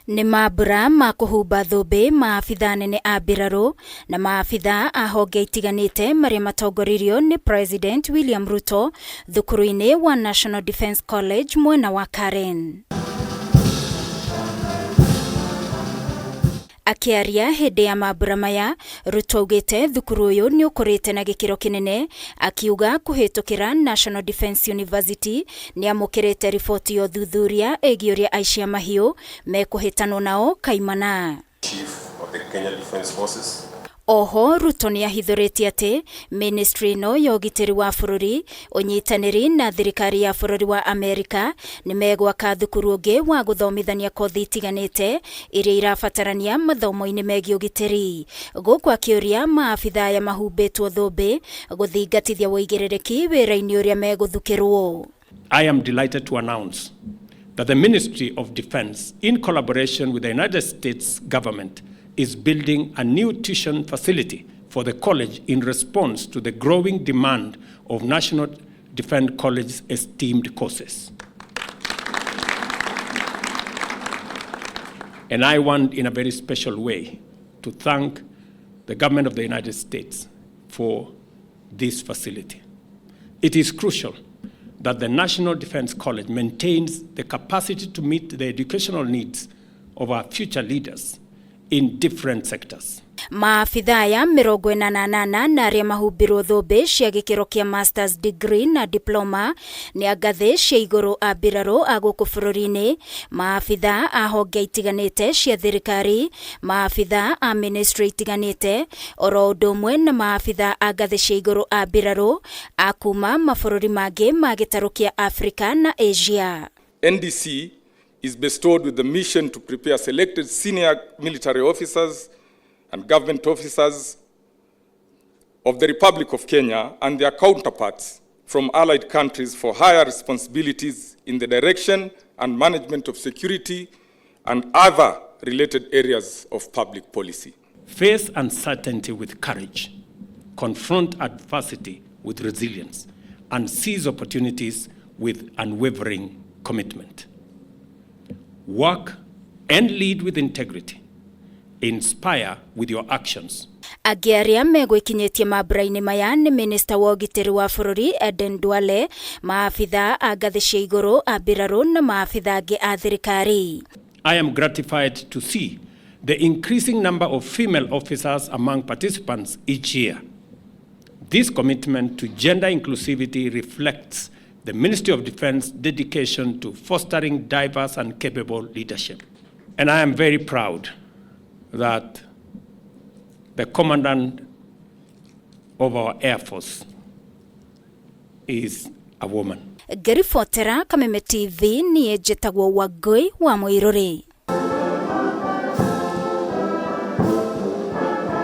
Nĩ mambura ma kũhumba thũmbĩ maabithaa anene a mbirarũ na maabithaa a honge itiganĩte marĩa matongoririo nĩ President William Ruto thukuru-inĩ wa National Defence College mwena wa Karen. Akĩaria hĩndĩ ya mambura maya, Ruto augĩte thukuru ũyũ nĩ ũkũrĩte na gĩkĩro kĩnene, akiuga kũhĩtũkĩra National Defence University nĩ amũkĩrĩte riboti ya ũthuthuria ĩgiĩ ũrĩa aici a mahiũ mekũhĩtanwo nao kaimana. Chief of the Kenya Defence Forces. Oho Ruto nĩ ahithũrĩtie atĩ ministry ĩno ya ũgitĩri wa bũrũri, ũnyitanĩri na thirikari ya bũrũri wa Amerika nĩ megwaka thukuru ũngĩ wa gũthomithania kothi itiganĩte iria irabatarania mathomo-inĩ megiĩ ũgitĩri. Gũkũ akĩũria maabithaa aya mahumbĩtwo thũmbĩ gũthingatithia ũigĩrĩrĩki wĩra-inĩ ũrĩa megũthukĩrwo. I am delighted to announce that the Ministry of Defense, in collaboration with the United States government, is building a new tuition facility for the college in response to the growing demand of National Defense College's esteemed courses. And I want, in a very special way, to thank the government of the United States for this facility. It is crucial that the National Defense College maintains the capacity to meet the educational needs of our future leaders in different sectors. Maabithaa aya 48 na arĩa mahumbirwo thũmbĩ cia gĩkĩro kĩa masters degree na diploma nĩ a ngathĩ cia igũrũ a mbirarũ a gũkũ bũrũri-inĩ, maabithaa a honge itiganĩte cia thirikari, maabithaa a ministry itiganĩte, oro ũndũ ũmwe na maabithaa a ngathĩ cia igũrũ a mbirarũ a kuma mabũrũri mangĩ ma gĩtarũ kĩa Afrika na Asia. NDC is bestowed with the mission to prepare selected senior military officers and government officers of the Republic of Kenya and their counterparts from allied countries for higher responsibilities in the direction and management of security and other related areas of public policy. Face uncertainty with courage, confront adversity with resilience, and seize opportunities with unwavering commitment. Work and lead with integrity. Inspire with your actions. Angĩ arĩa megwĩkinyĩtie mambura-inĩ maya nĩ minista wa ũgitĩri wa bũrũri Aden Duale, maabithaa a ngathĩ cia igũrũ a mbirarũ na maabithaa angĩ a thirikari. I am gratified to see the increasing number of female officers among participants each year. This commitment to gender inclusivity reflects the Ministry of Defense dedication to fostering diverse and capable leadership. And I am very proud that the commandant of our Air Force is a woman. Ngĩribotera Kameme TV niĩ njĩtagwo Wangũi wa Mũirũrĩ.